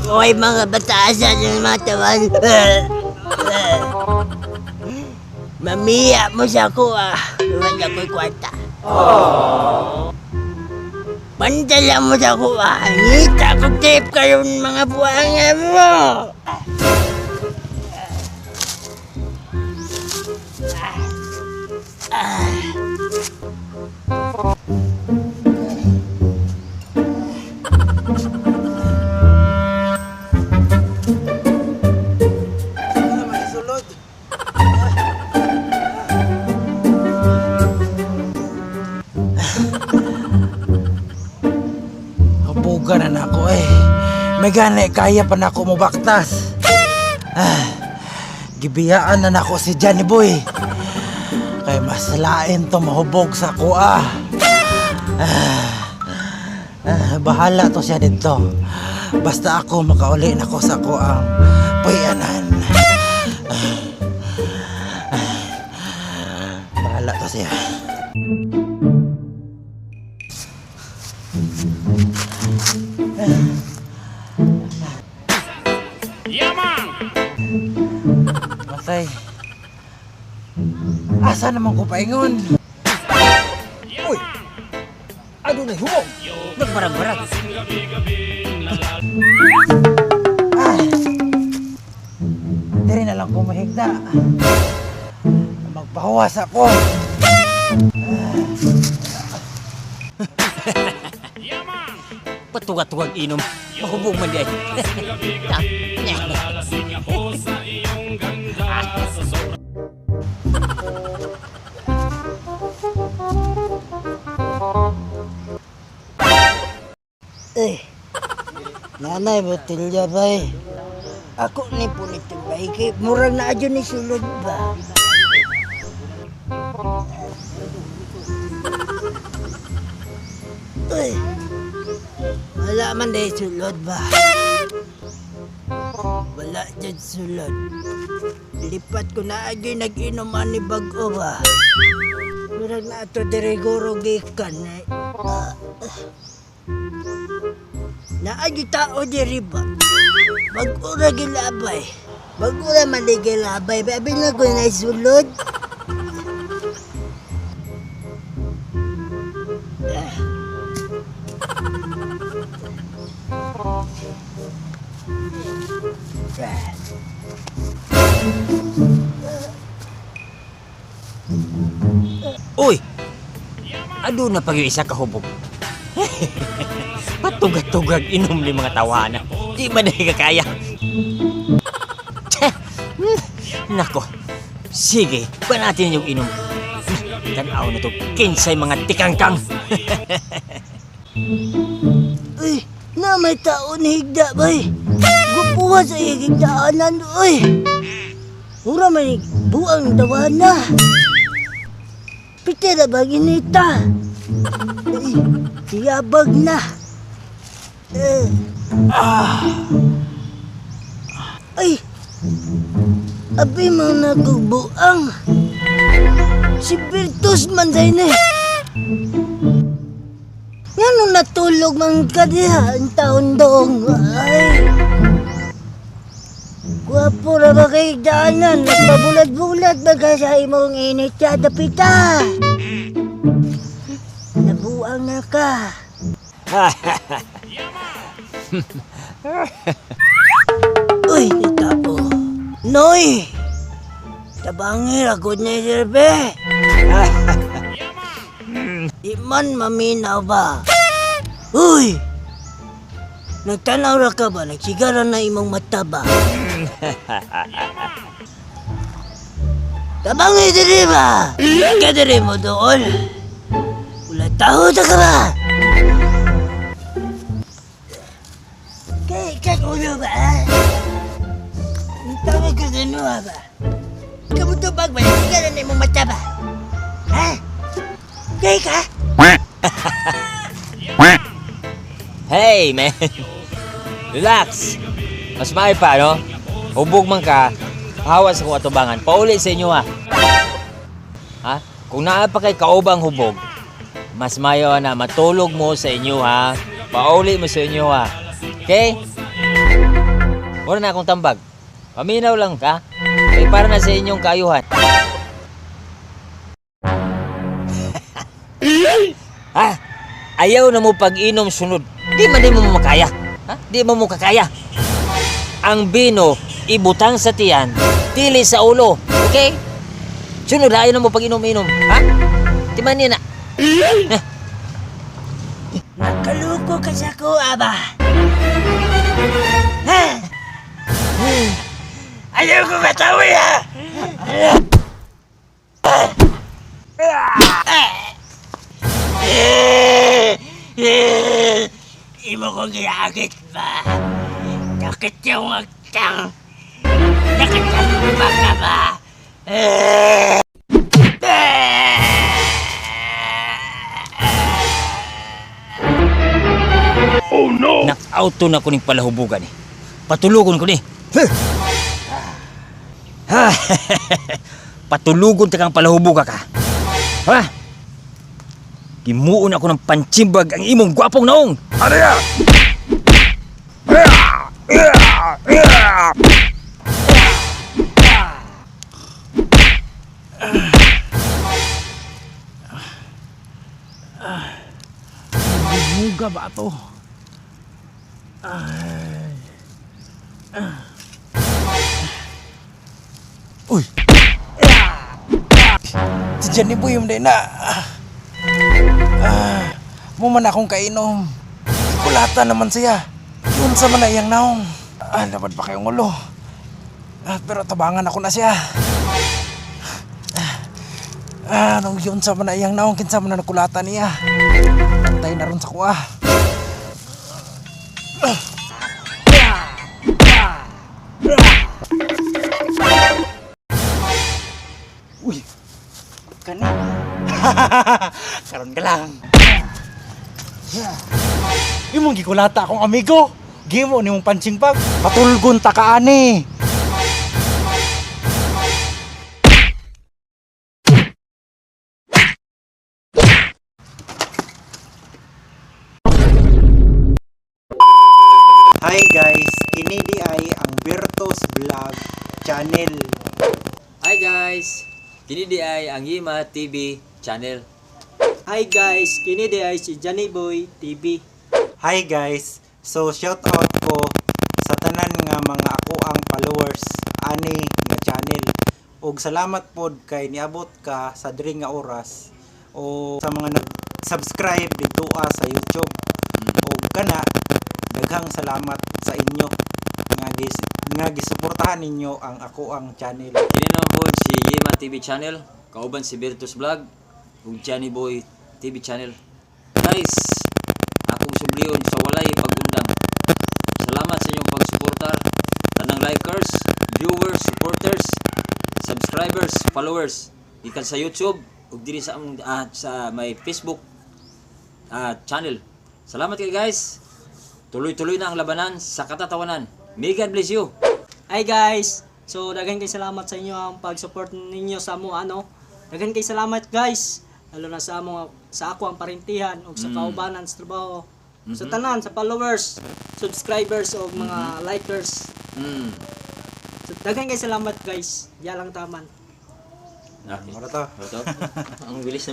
Oy, mga batasan yung mga tawan. Mamiya mo sa ako ah. Wala ko'y kwarta. Pandala mo sa ako ah. Ngita ko tip karon mga buwanga mo. Ano man sulod? Habugan na nako eh. May gani kaya pa nako mo baktas. Ah, gibiyaan na nako si Johnny Boy. Kay mas lain to mahubog sa kuha. Ah, bahala to siya dito. Basta ako makauli na ko sa kuang puyanan. Bahala to siya. Matay. Asa naman ko paingon? Uy! Adunay hubog! Nagbarag-barag. Ah! Diri na lang ko mahigda. Magpahuwas ako. Patugat-tugag inom. Mahubog man di ay. Eh, nanay, botilya ba eh? Ako ni punito ba eh? Kay murag na adyo ni sulod ba? Uy, wala man dahil sulod ba? Wala dyan sulod. Lipat ko na adyo nag-inom ani bag-o ba? Murag na ato diriguro gikan eh. Ah, ah. Naagi tao diri ba? Bag-ura gilabay. Bag-ura man di gilabay. Babi na ko na sulod. Uy! Aduna pa gyud isa ka hubog. Patugat-tugag inom ni mga tawana. Di man na kakaya. Tse! Nako. Sige, panatin yung inom. Tanaw na to, kinsay mga tikangkang. Uy, na may tao ni higda bay. Gupuha sa higdaanan, uy. Mura man buang tawana. Piti na ba ginita? Ay, tiyabag na. Eh. Ah. Ay, abi mo na buang. Si Bertus man day na. Nga nung natulog man ka diha, ang taon doong. Ay. Gwapo ra ba kay daanan? Nagpabulat-bulat ba ka sa imong init ya dapita? Nabuang na ka. Uy, nitapo. Noy! Tabangi, ragod na sirbe. Di man maminaw ba? Uy! Nagtanaw ra ka ba? Nagsigara na imong mata ba? Tabangi diri ba? Ka diri mo doon? Wala tao ta ka ba? Kay kag ulo ba? Ang tawag ka sa nuha ba? Kamutubag ba? Nagsigara na imong mata ba? Ha? Kay ka? Hey, man. Relax. Mas maayo pa, no? Hubog man ka, hawas sa kong atubangan. Pauli sa inyo, ha? Ha? Kung naa pa kay kaubang hubog, mas mayo na matulog mo sa inyo, ha? Pauli mo sa inyo, ha? Okay? Wala na akong tambag. Paminaw lang ka. Kay para na sa inyong kaayuhan. Ha? Ayaw na mo pag-inom sunod. Di man di mo makaya. Ha? Di mo mo kakaya. Ang bino, ibutang sa tiyan, tili sa ulo. Okay? Sunod, ayaw na mo pag-inom-inom. Ha? Di man niya na. Nakaluko ka sa ko, aba. Ha? Ayaw ko matawi, ha? Imo ko giagit ba? Nakit yung agtang. Nakatamba ka ba? Knock-out na ko ning palahubugan eh. Patulugon ko ni. Huh. Ha. Patulugon ta kang palahubuga ka. Ha? Gimuon ako ng panchimbag ang imong gwapong naong. Muga ba ato? Ay. Ah. Uy. Si Johnny Boy yung na. Ah, mo man akong kainom. Kulata naman siya. Yun sa man na iyang naong. Ah, dapat pa kayong ulo. Ah, pero tabangan ako na siya. Ah, nung yun sa man na iyang naong, kinsa man na nakulata niya. Antay na ron sa kuha. Uy, kani. Karon ka lang. Imong gikulata akong amigo. Gimo nimong punching bag. Patulgon ta ka ani. Hi guys, kini di ay ang Bertos Vlog Channel. Hi guys. Kini di ay ang Yima TV channel. Hi guys, kini di ay si Johnny Boy TV. Hi guys, so shout out ko sa tanan nga mga ako ang followers ani nga channel. Og salamat pod kay niabot ka sa diri nga oras o sa mga nag-subscribe dito sa YouTube. Og kana daghang salamat sa inyo nga gis nga gisuportahan ninyo ang ako ang channel. Kini naman po si Yima TV channel, kauban si Virtus Vlog ug Johnny Boy TV channel. Guys, akong subliyon sa walay pagundang. Salamat sa inyong pagsuportar, tanang likers, viewers, supporters, subscribers, followers gikan sa YouTube ug diri sa among sa may Facebook channel. Salamat kay guys. Tuloy-tuloy na ang labanan sa katatawanan. May God bless you. Hi guys, so daghan kay salamat sa inyo ang pag-support ninyo sa amo ano. Daghan kay salamat guys. Lalo na sa amo sa ako ang parintihan ug sa kaubanan sa trabaho. Sa tanan sa followers, subscribers ug mga likers. So, daghan kay salamat guys. Diya lang taman. Okay. Mura to. Ang bilis naman.